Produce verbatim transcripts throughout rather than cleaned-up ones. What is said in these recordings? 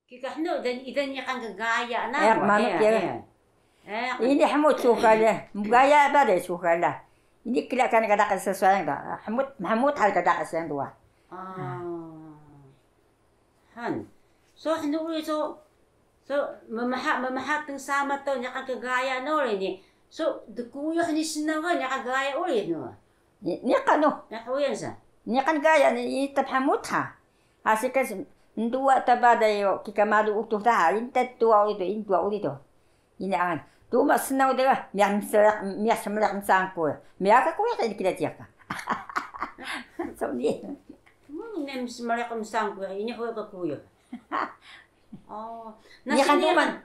Kika hnu, idan, idan niqan ka gaya na. Eh, manu kiya. Eh. Ini hmut suxal ya. Mgaya bale suxal la. Ini kla kana ka daqi sayang da. Hmut, hmut hari ka daqi sayang duwa. Ah. Han. So hnu uri so, so mmha, mmha tnsama to niqan ka gaya na uri ni. So dkuyuh ni snaw ga niqan gaya uri nu. Ni, niqan nu. Niqan uyan sa. Niqan gaya ni, ini ta hmut ha. Asi ka s-, nduwa ta baday o, kika malu utux daha, ini ta duwa uri do, ini duwa uri do. Ini angan. Tuma snaw de ga, miyah msleq, miyah smleq msangku. Miyah ka kuya ka ini kida jiya ka. So ni. Miyah smleq msangku, ini huwa ka kuya. Oh. Niqan duman.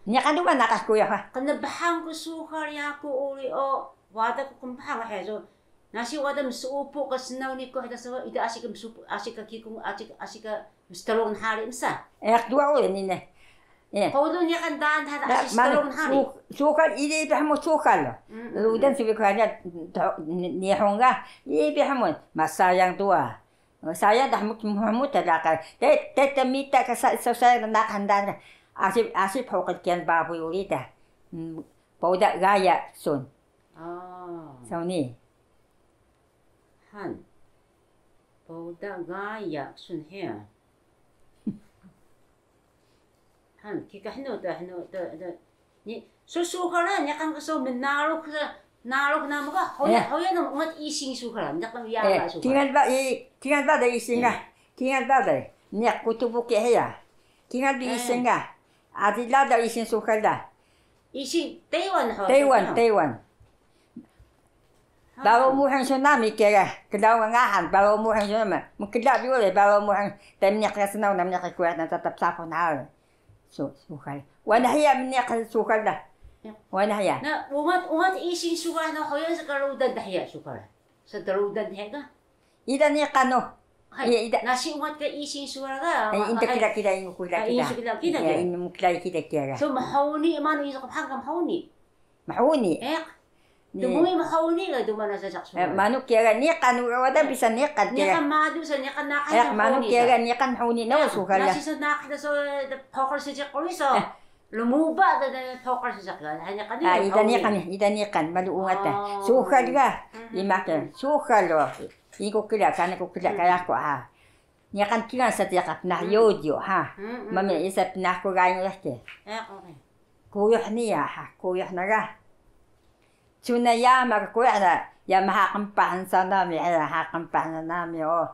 Niqan duman naqah kuya ha. Qnbhang ku suxal yaku uri o, wada ku qnbhang he so. Nasi wada mseupu ka snaw ni ku hida sawa, ida asi ka mseupu, asi ka kikung, asi, asi ka mstrung hari msa. Eh, duwa uri ni ne. Eh. Qulu niqan daan hada asi manu, strung hari. Su-, suxal, ida ipi hmut suxal. Mm, mm, rudan mm. Subi ku hanya to-, ni-, Nihon ga, ida ipi hmut, masayang duwa. Saya dah mut-, mut-, mut-, dah ka. Te, te, te mita ka sa, sa, saya nak handan. Asi, asi pokok kian babuy uri da. Hmm, Pawda gaya sun. Ah. Saw ni. Han. Pawda gaya sun he. Han, kika hnu ta, hnu ta, ta. Ni, so suxal la, niqan ka so mnarux, narux namu ka, hoya, eh, hoya namu ungat ising suxal la, niqan yara suxal. Eh, kingal ba, i, kingal ba da ising ga. Eh. Kingal ba da. Niq kutu buki hiya. Kingal bi ising ga. Adi la da ising suxal la. Ising Taiwan ho. Taiwan, Taiwan. Baro muheng so nami kera, klaun ka ngahan, baro muheng so nami. Mkla bi uri, baro muheng, tmniq ka snaw, nami ka kuya na tatap sapun hari. So, suxal. Wana hiya mniq ka suxal da. Ya. Wana hiya. Na, ungat, ungat ising suxal na hoya sa ka rudan da hiya suxal. Sa da rudan hiya ka? Ida niqan nu. Hay, ida. Nasi ungat ka ising suxal ga. Ay, inta kida kida, inu kida kida. Inu kida kida. Inu kida kida kida. So, mhuni, manu isu ka phang ka mhuni. Mhuni. Eh, dmui mhuni ga duma na sajak suxal. Eh, manu kiya ga niqan, wada bisa niqan kiya. Niqan madu sa niqan naqah. Eh, manu kiya ga niqan mhuni na suxal la. Nasi so naqah so pokol sajak kuri so. Lmuba da, da pokol sajak ga. Hanya kan. Ah, ida niqan, ida niqan, malu ungat da. Suxal ga. Ima ka, suxal o. Iku kila, kana ku kila ka yaku ha. Niqan kingal sa tiya ka pnah yoyo ha. Mami isa pnah ku gaing lah ke. Kuyuh niya ha, kuyuh na ga. Cuna yama ka kuyuh na, yama ha qmpah nsa nami, ha qmpah na nami o.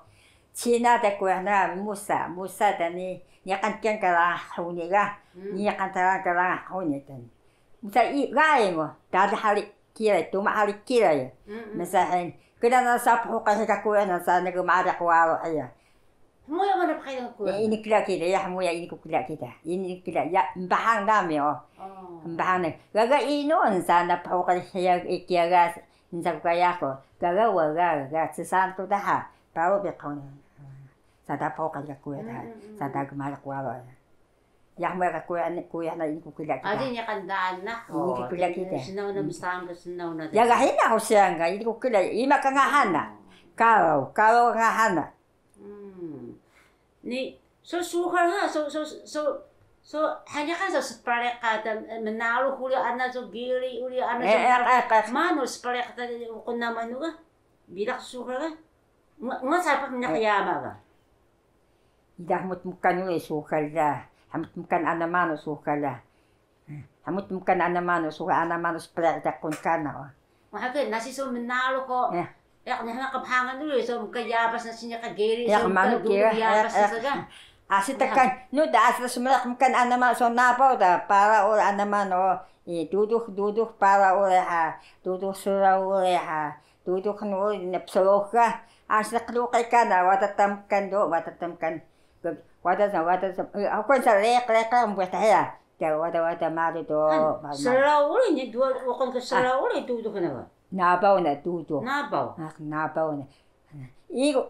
Cina ta kuyuh na musa, musa ta ni, niqan kingal ka rangah qhuni ga, niqan ta rangah ka rangah qhuni ta ni. Musa i gaing o, dada hari. Kira, tuma hari kira ya. Mesa hen. Kira na saphuqil ka kuya na sa na gmariq waro ya. Hmuya mana pqila kuya? Ini kira kira ya, hmuya ini ku kira kira. Ini kira ya, mbahang nami o. Mbahang na. Gaga inu sa na phuqil ya, kiya ga, nsa ku kaya ko. Gaga wa gaga, sesantu daha. Baru bi qhuni. Sa da phuqil ka kuya daha. Sa da gmariq waro ya. Yah, muyah ka kuya ni, kuya na ini ku kila kita. Adi niqan daan na. Ini ku kila kita. Snaw na msang ka snaw na. Ya ga hina ho siyang ga, ini ku kila, ima ka ngahan na. Karo, karo ngahan na. Ni, so suxal ha, so, so, so, so, hanya kan so sparek ka ta, mnarux uri ana, so giri uri ana, so manu sparek ta, kuna manu ga. Bilaq suxal ga. Nga, nga sapah mnaq yama ga. Ida hmut mkan uri suxal da. Hmut mkan ana manu suxal da. Hmut mkan ana manu suxal, ana manu spriq da kun kana. Maha ke nasi so mnarux ko. Eq, nihna qbhangan uri so mkan yabas nasi niya ka geri so manu mkan dudux kira, yabas nasa ga. Asi tekan, nu da asi smriq mkan ana manu so nabaw da, para ur ana manu, i, dudux, dudux, para ur ha, dudux, sura ur ha. Dudux nu uri na psruxa. Asi qluqi kana, wada ta mkan do, wada ta mkan. Wada sa, wada sa, eh, aku sa req, req, req, mbuet ta hiya. Wada, wada malu do. Sraw uri ni, duwa, uqun ka sraw uri dudux na wa. Nabaw na dudux. Nabaw. Ah, nabaw na. Iku,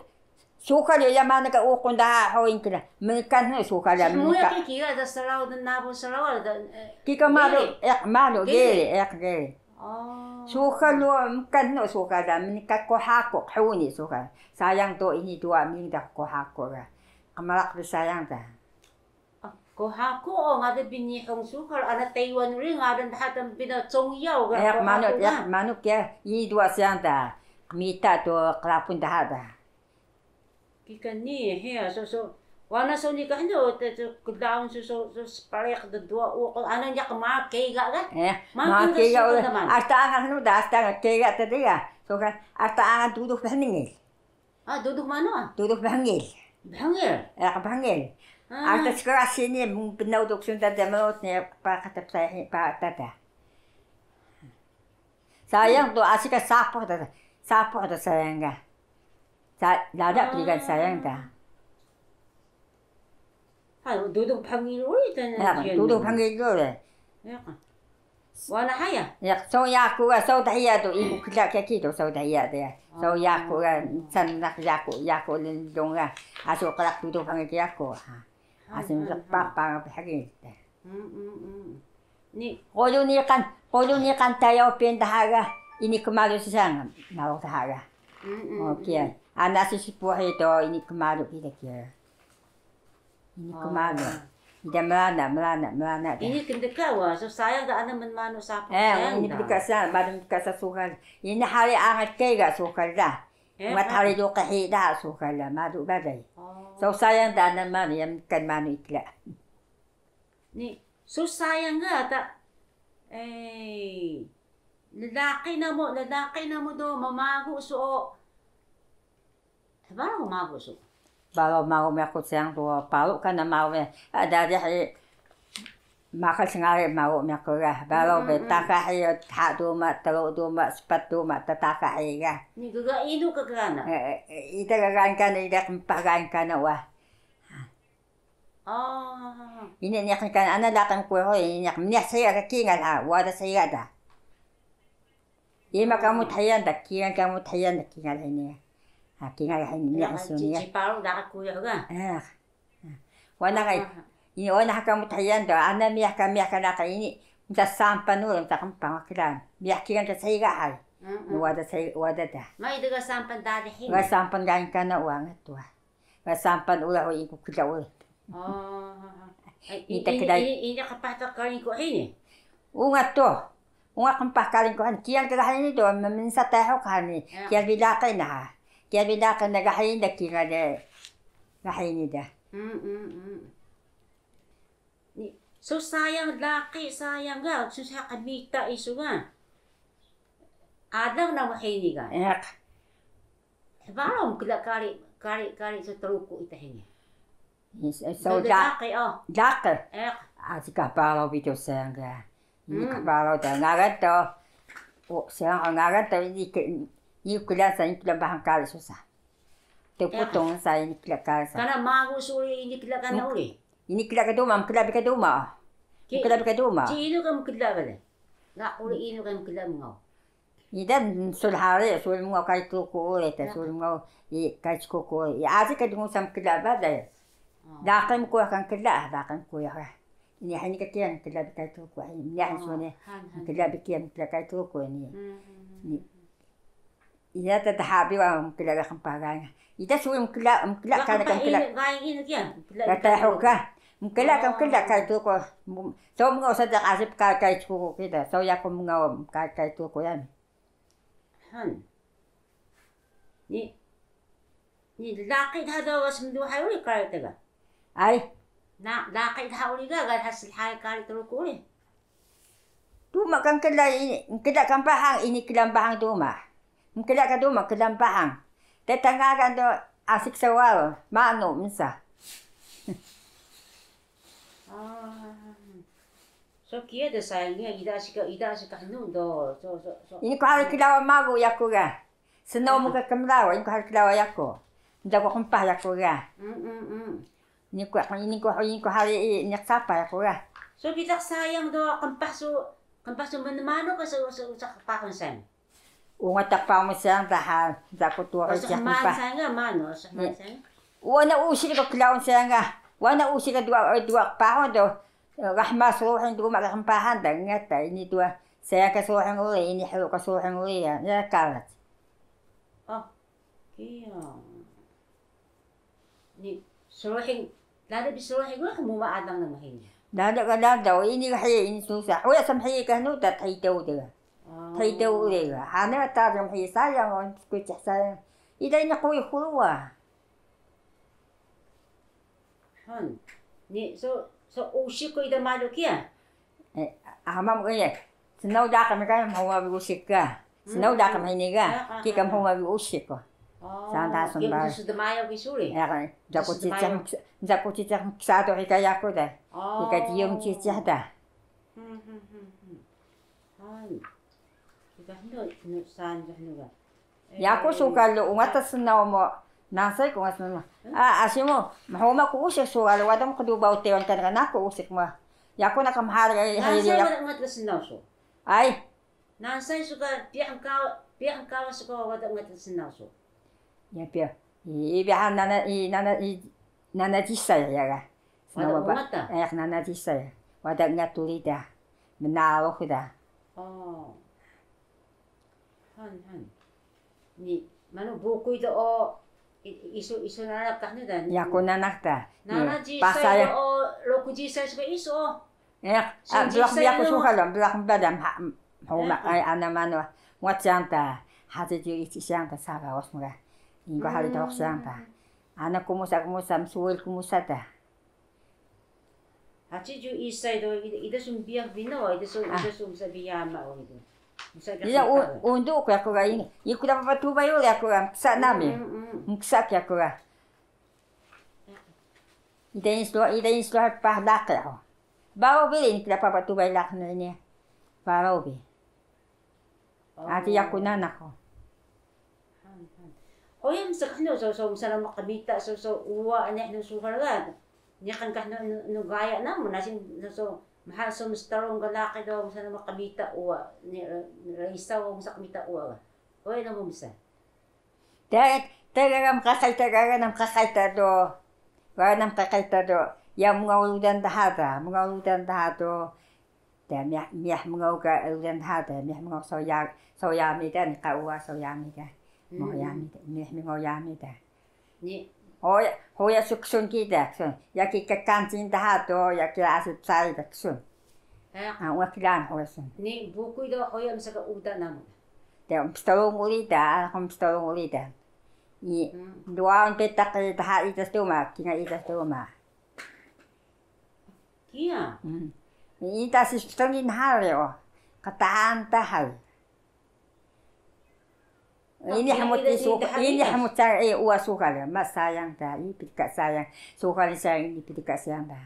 suxal yo, yama naka uqun daha hoing kira. Mkan nu suxal ya, mkan. Muya ki kira da sraw da nabaw sraw da, eh, kika malu, gere. Eq malu, gere, eq gere. Oh. Suxal nu, mkan nu suxal da, mnka ko haku, qhuni suxal. Sayang do ini duwa ming da ko haku ga. Qmraq bi sayang da. Oh, Ko haku o ngadan bi Nihong sukal, ana Taiwan uri ngadan daha ta bi na Congyaw ga. Eq ko manu, haku ga. Eq manu kiya, ini duwa sayang da. Qmita do qrapun daha da. Kika ni, hiya, so, so. Wana so ni ka hnu, te, so, kdaun so, so, so, spalek de dua uqun, ana niya kma kega ga? Eh, ma kega so, teman. Asta angal hnu da, asta angal kega te dia. So ka, asta angal dudu bhngil. Ah, dudu manu ah? Dudu bhngil. Bhngil? Eh, bhngil. Ah. Asta skara sini, mung benau dok sun da, da melot ni, pa kata saya, pa tata. Sayang tu, asi ka sapuh da, sapuh da sayang ga. Sa-, lada pilihan sayang da. Hay, dudu bhngil uri ta na. Ya, dudu bhngil uri. Ya ka. Wana haya? Ya, so yaku ga, so dahiya tu, ibu kila kaki tu, so dahiya tu ya. So yaku ga, san nak yaku, yaku lindung ga. Asu kalak dudu bhngil yaku. Ha. Asu papa bhngil. Hmm, hmm, hmm. Ni. Qulu niqan, qulu niqan tayaw pin daha ga, ini kmalu sisang, malu daha ga. Mm, mm, mm. Oke. Ana si sipuhi do, ini kmalu kita kira. Ini kmalu. Oh. Ida melana, melana, melana da. Ini kndka wa, so sayang da ana mnmanu sapuh. Eh, sayang ini da. Kndka sa, malu kndka sa sukal. Ini hari angat kega sukal da. Eh, ngat hari do qhi da sukal da, malu balay. Oh. So sayang da ana manu, yang kan manu ikla. Ni, so sayang ga ta, eh, llaqi namu, llaqi namu do mmagu su o. Hbaraw magu su? Baraw magu myaku sayang do, paru kana magu me, ada dia hi, makal sngari magu myaku ga. Baraw be, mm, mm, mm, taka hi, ha duma, tru duma, spat duma, tataka hi ga. Ni gaga inu ka kana? Eh, eh, ita gaga kana, ida qmpah gaga kana wa. Ah. Ini niq kan ana laqi mkuyu, ini niq mniq saya ka kingal ha, wada saya da. Ima kamu thayan da, kingal kamu thayan da, kingal ini. Ha, kingal ini niq suni ya. Cici paru da kuyu ga. Eh. Wana kai. Ah. Ini wana kamu thayan da, ana miyah ka miyah ka laqi ini. Mta sampan uri, mta qmpah klan. Miyah kingal ka saya ga hai. Mm, mm. Wada saya, wada da. Mai dega sampan da hini. Ga sampan ga kana wa ngat wa. Ga sampan uri ho iku kla uri. Oh. Ini, ini qmpah ta kari ku hini. Ungat tu. Ungat qmpah kari ku hini. Kiyan ka ga hini tu, mminsa tahu ka hini. Ya. Kiyan bi laqi na. Kiyan bi laqi na ga hini da kiyan de. Ga hini da. Mm, mm, mm. Ni, so sayang laqi sayang ga, so sa qmita isu ga. Adang na mu hini ga. Eq. Hbaraw mkla kari, kari, kari so Truku ita hini. Yes, eh, so da-, laqi, oh. Laqi. Eq. Asi ka hbaraw bi do sayang ga. Ini ka hbaraw da ngagan do. O, sayang ngagan do ini ke, ini kla sa, ini kla bahang kari so sa. Tputong sa ini kla kari sa. Kana magu suri ini kla kana uri. Ini kla ka duma, mkla bi ka duma. Mkla bi ka duma. Ci inu ka mkla bale. Ga uri inu ka mkla mngaw. Ida sul hari, sul mngaw kai Truku uri, ta sul mngaw i kai Ckuku uri. I asi ka dungu sa mkla bale. Laqi mkuyu kan kla, laqi mkuyu ka. Ini hini ka kiyan mkla bi kai Truku, ini hini suni. Mkla bi kiyan mkla kai Truku ini. Ini. Iya, ta dha bi wa mkla ga qmpah ga. Ita sui mkla, mkla ka qmpah ga mkla. Ini, ga ini kiya, mkla. Ga ta ho ka. Mkla ka mkla kai Truku. So mngaw sa da asip ka kai Ckuku kita. So yaku mngaw ka kai Truku yan. Han. Ni, ni laqi dha do smluhay uri kari ta ga. Ay. Na, laqi dha uri ga, ga dha slhay kari Truku uri. Duma ka mkla ini, mkla ka mbahang, ini kla mbahang duma. Mkla ka duma, kla mbahang. Teta ngagan do asik sawal, manu, msa. Ah. So kiya do sayang niya, ida sika, ida sika hnu do, so, so, so. Ini ku hari klawa magu yaku ga. Snaw mu ka kmlawa, ini ku hari klawa yaku. Nda ku qmpah yaku ga. Mm, mm, mm. Ini ku, ini ku, ini ku hari i, ini sapah yaku ga. So bitaq sayang do qmpah su, qmpah su mnmanu ka su, su, su qpahun sayang. Ungat ta qpahun sayang daha, da ku tuwa. Qmpah sayang ga manu, qmpah sayang. Wana usi ka klaun sayang ga. Wana usi ka duwa, duwa qpahun do. Rahma sruhing duma ka qmpahan da, ngata ini duwa. Sayang ka sruhing uri, ini hru ka sruhing uri ya. Ya karat. Oh, kiya. Ni sruhing, Lada bi sruhi ga hmuma adang na mhini. Lada ga lada o ini ga hiya ini susa. Huya sa mhiyi ka hnu ta thai teu de ga. Thai teu de ga. Hane ta ga mhiyi sayang o kucih sayang. Ida ini kui hulu wa. Han. Ni so, so usik ko ida malu kiya. Ama mu iya. Snaw da kami ka mhuma bi usik ka. Snaw da kami hini ka. Kika mhuma bi usik ko. Saan ta sumbar. Sdmayo ki suri. Ya kan. Jaku cicah, jaku cicah sadu hika yaku da. Hika jiyung cicah da. Han. Ida hnu, hnu saan hnu ga. Yaku suka lu ungat snaw mu. Nansay ku ungat snaw mu. A, asi mu, mhuma ku usik suka lu, wada mu kdubaw tewan kan kana ku usik mu. Yaku naka mhal ga, hay, nansay ya. Wada ungat snaw su. Ay. Nansay suka, piyah ka, piyah ka suka wada ungat snaw su. Ya, piyah. I, i, bihan nana, i, nana, i, nana jisay ya ga. Wada ungat ta? Eh, nana jisay. Wada ungat turi da. Mnarux da. Oh. Han, han. Ni, manu bukuy do o, i-, isu, isu nanak ka hnu da. Yaku nanak da. Nana jisay do o, roku jisay suka isu o. Eh, a, blaq yaku suka lo, blaq mbada, mha-, mhuma, ay, ana manu, ungat siyang da, haci ju ici siyang da, sara os mga. Ingko hari dohok siyang da. Ana kumusa, kumusa, msuwil kumusa da. Haci ju isay do, ida, ida sun biyak bino, ida sun, ida sun msa biyama o ida. Msa biyak. Iya, u-, undu ko yaku ga ini. Iku da papa tubay o yaku ga, mksa nami. Mksa ki yaku ga. Ida ini slo, ida ini slo pa laqi ho. Baro bi ini kida papa tubay laqi no ini. Baro bi. Ati yaku nanak ho. Hoya msa ka hnu so, so msa na mqmita so, so uwa ani hnu suxal ga. Niqan ka hnu, hnu gaya namu nasi so, so mha so mstrung ga laqi do msa na mqmita uwa ni, risa o msa qmita uwa ga. Hoya namu msa. Te, te gaga mqaqay ta, gaga na mqaqay ta do. Gaga na mqaqay ta do. Ya mngaw rudan daha da, mngaw rudan daha do. Te miyah, miyah mngaw ka rudan daha da, miyah mngaw saw ya, saw yami da, niqa uwa saw yami da. Mngaw yami da, miyah mngaw yami da. Ni. Hoya, hoya su ksun kida, ksun. Ya ki ka kancing daha do, ya ki asi psai da ksun. Ungat kilaan hoya sun. Ni bukuy do hoya msa ka uda namu. Te mstrung uri da, ako mstrung uri da. I, duwa un petak daha ida sduma, kinga ida sduma. Kiya. Ida si pstrung i nhari o. Qtaan ta hay. Ini hmut isu, ini hmut sa, eh, uwa suxal, ma sayang ta, i pika sayang, suxal sayang, i pika sayang ta.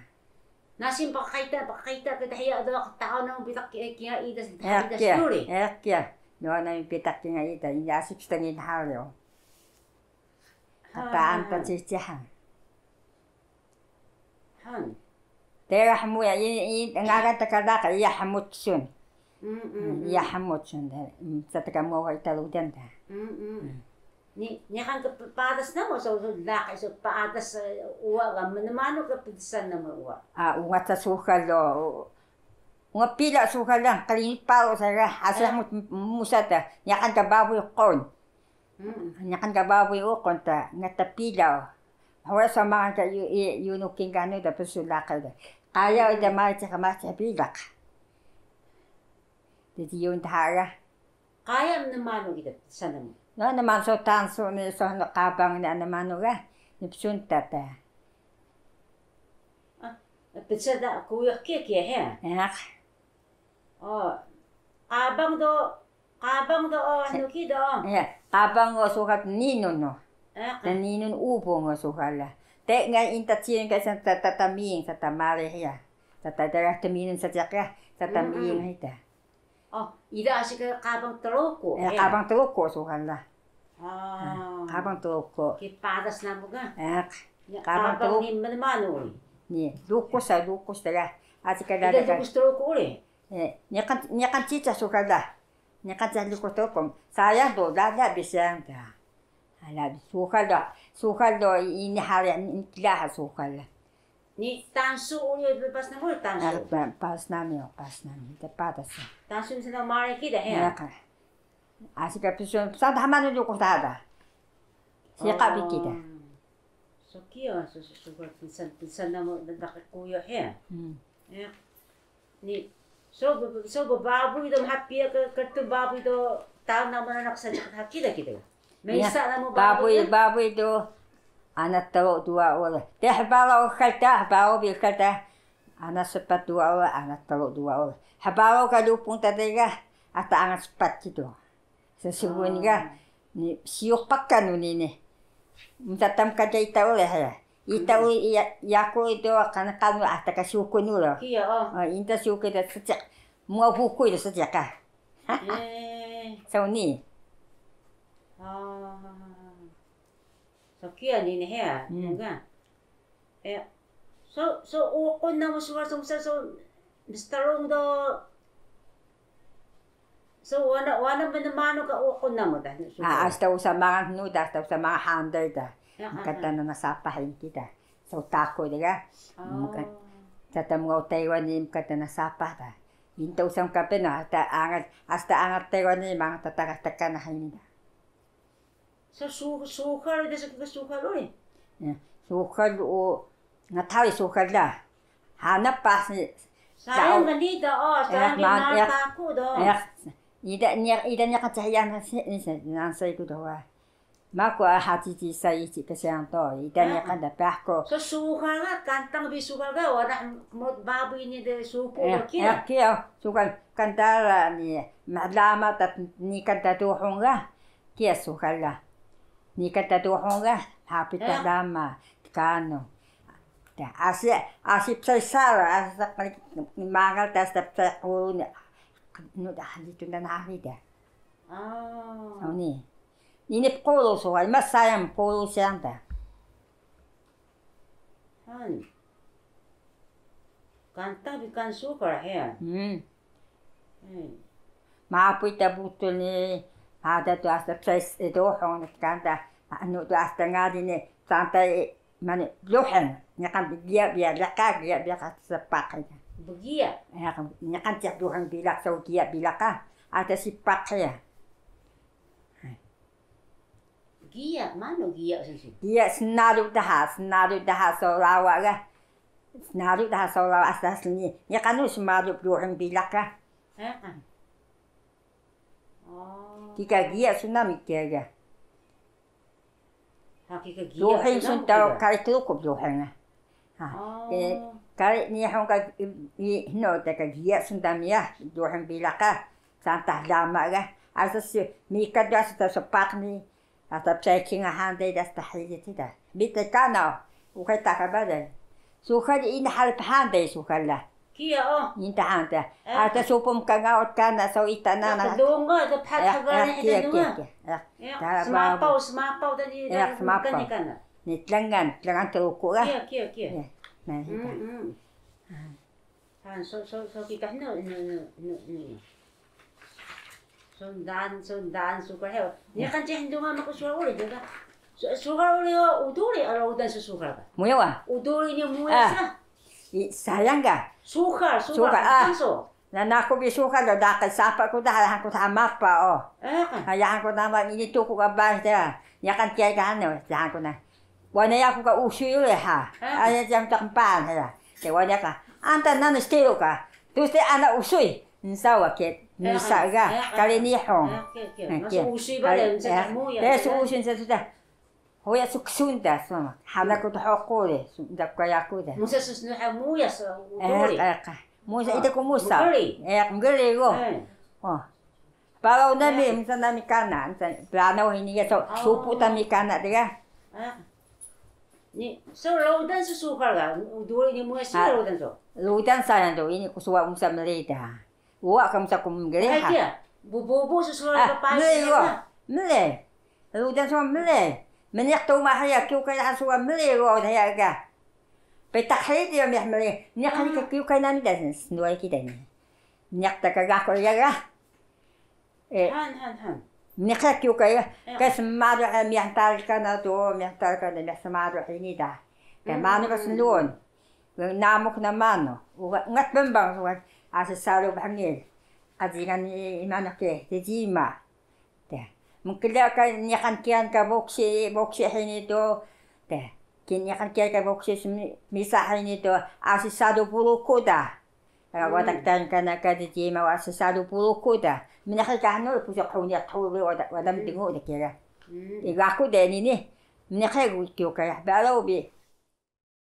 Nasim pakayta, pakayta ka dahya do qtaan na bitaq ki, eh, kinga ida, ida sduri. Eh, kiya. No na bitaq kinga ida, ini asi pstengin hal yo. Qtaan ta cicihan. Han. Tera hmu ya, i, i, ngagan ta ka daka, iya hmut sun. Iya hmut sun da. Sa ta ka mo wa ita rudan da. Ni, niqan ka patas namu, so, so daka, so patas, eh, uwa ga mnmanu ka pdsan namu uwa. A, ungat sa suxal do. Ungat pila suxal da, qlin paru sa ga, asi hmut musa ta. Niqan ka babuy qun. Niqan ka babuy uqun ta, ngata pila. Huwa so mangal ka yu-, i-, yunu king ka hnu da psu laqi da. Qaya ida maci ka maci bilaq. Didi yun daha ga. Qaya mnmanu ida sana mu. Na, na manu so tansu ni so qabang ni ana manu ga. Ni psun ta ta. Ah, psa da kuyuh kiya kiya he. Eq. Oh, qabang do Qabang do o, hnu ki do o. Iya, qabang o suxal tninun o. Tninun ubung o suxal la. Te ngai inta cin ka sa ta, ta, ta ming, sa ta mare ya. Sa ta darah tminun sa jak ya, sa ta ming ita. Oh, ida asi ka qabang Truku. Iya, qabang Truku suxal la. Ah. Qabang Truku. Ki patas namu ga? Iya, qabang Truku. Ni mnmanu uri? Ni, lukus sa, lukus ta ga. Asi ka dada ka. Ida lukus Truku uri? Eh, niqan, niqan cica suxal la. Niqan cica lukus Truku. Sayang do, lala bi sayang da. Ala bi suxal do, suxal do ini hari ini kila ha suxal la. Ni tansu uri pas namu tansu. Ah, pa-, pas nami o, pas nami. Te patas. Tansu msa na mare kida he. Niqan. Asi ka psun, psan da hmanu lukus daha da. Siqa bi kida. So kiya, so, so, so, pinsan, pinsan namu daqi kuyo hiya. Hmm. Ya. Ni, so, so babuy do, mha piya ka, kartun babuy do, taun namu nanaq sa jiq ha kida kida. Mesa namu babuy, babuy do, ana tru dwa uri. Teh baro kalta, baro bi kalta. Ana sepat dwa uri, ana tru dwa uri. Hbaro ka lupung ta dega, ata ana sepat kido. Sesebun ga, ni, siyuk pakan uni ni. Mtatam ka dai ta uri haya. Ita uri iya, yaku itu kana kanu ata ka sukun uri. Kiya, o. O, inta sukun da sejak. Mua buku itu sejak ka. Eh. So ni. Ah. So kiya ni ni heya, hmm, nga. Eh, so, so uqun namu suwal so, so, so mstrung do. So wana, wana mnmanu ka uqun namu da. Ah, asta usa mangan nu da, asta usa mangan handai da. Ya, ah, ah. Kata nana sapah ini kita. So tako de ga. Oh. Kata mngau Taiwan ni kata nana sapah da. Inta usa ka pena, asta angat, asta angat Taiwan ni mangan tataka takana ini da. So, su-, suxal de, so kika suxal uri. Ya, suxal u, ngatari suxal da. Hana pas ni. Sayang ka ni da, o, sayang ka ni da. Ida ni, ida ni ka cahiyan na si, ni si, nan sai ku do wa. Maku a haci ci sai ci ka sayang to. Ida ni ka da pah ko. So, suxal ga, kantang bi suxal ga, wala mut babu ini de supu ko kira. Ya, kira, suxal kantara ni, malama tat ni kanta tuhung ga. Kiya suxal la. Niqan ta duhung ga, hapi ta dama, tkano. Ta, asi, asi psai sara, asi ta mangal ta, asi ta psai quru ni. Nu da hali tu na hari da. Ah. Oni. Ini pquru suxal, ima sayang pquru sayang ta. Han. Kanta bi kan suxal hiya. Hmm. Hmm. Mapuy ta butul ni, ada tu asta psai duhung ni kanta, anu tu asta ngali ni, santai mani duhung, niqan bgiya biya laka, giya biya ka sepak ni. Bgiya? Ya, niqan ciq duhung bilaq, so giya bilaq ka, ada sipak ya. Giya, manu giya susu? Giya snalu daha, snalu daha so lawa ga. Snalu daha so lawa asta sni. Ya kanu smalu duhung bilaq ga. Heeh. Oh. Kika giya su nami kiya ga. Ha, kika giya duhung su nami sun taro kiya. Kari Truku duhung ga. Ha. Oh. Kari Nihon ka, i, i, no, ta ka giya sun nami ya, duhung bilaq ga. Santah lama ga. Asa si, mika do asa ta sepak ni. Ata psai kinga hande da sta hili tida. Bita kana, ukai taka bale. Suxal ina hal pahande suxal la. Kiya o. Inta hande. Ata supum ka ngaut kana so ita nana. Dunga da phat hagari hita dunga. Smapau, smapau tadi da smapau. Ni tlengan, tlengan Truku ga. Kiya, kiya, kiya. Na hita. Han, so, so, so kika hnu, hnu, hnu, hnu, hnu. So ndaan, so ndaan suxal hiya. Niqan cih ndungan maku suxal uri de ga. Suxal uri o, uduri ala udan su suxal ga. Muya wa? Uduri ni muya sa. I, sayang ga. Suxal, suxal, suxal, ah. Kan so. Na naku bi suxal do daqi sapa ku daha, han ku daha mapa o. Eh, kan. Haya han ku nama ini tuku ka bah de. Niqan cih ka hnu, han ku na. Wana yaku ka usuy uri ha. Aya jam tak empat ha. Te wana ka. Anta nanu stiru ka. Tuste ana usuy. Nsawa ke. Nisa ga. Kari Nihon. Usuy bale. Te su usuy nsa sudah. Hoya su ksun da sma. Hana ku to hoku de. Su da ka yaku de. Musa sus nu ha muya so uduri. Musa ita ku musa. Mgeri. Eh, mgeri go. Oh. Palaw nami, msa nami kana, msa plano hini ga so, supu tami kana de ga. Ni, so rudan su suxal ga, duri ni muya su rudan so. Rudan sayang do, ini ku suwa msa mrida. Uwa ka msa ku mgreha. Bubu, bubu su suxal ga pa. Mle. Rudan so mle. Mniq tu ma hiya, kiu ka ya suwa mle ro hiya ga. Petak hiya dia mih mle. Niq ni ka kiu ka nami da, snuway ki da ni. Niq ta ka ga ko ya ga. Eh, han, han, han. Mniq kiu ka ya, ka smalu, eh, miyah tal kana tu, miyah tal kana, miyah smalu ini da. Ka manu ka snun. Namuk na manu. Uga, ngat bembang, uga, asi salu bhangil. Qajingan ni manu ke, tejima. Te. Mkla ka niqan kiyan ka boksi, boksi hini tu. Te. Kniqan kiya ka boxes mi-, misa hini do asi sadu puluku da. Aka wada ktang kana ka di jima wa asi sadu puluku da. Mniqi ka hnu pusu qhuni qhuni wada, wada mdengu da kira. Iga ku de ni ni. Mniqi gu kyo ka ya. Baro bi.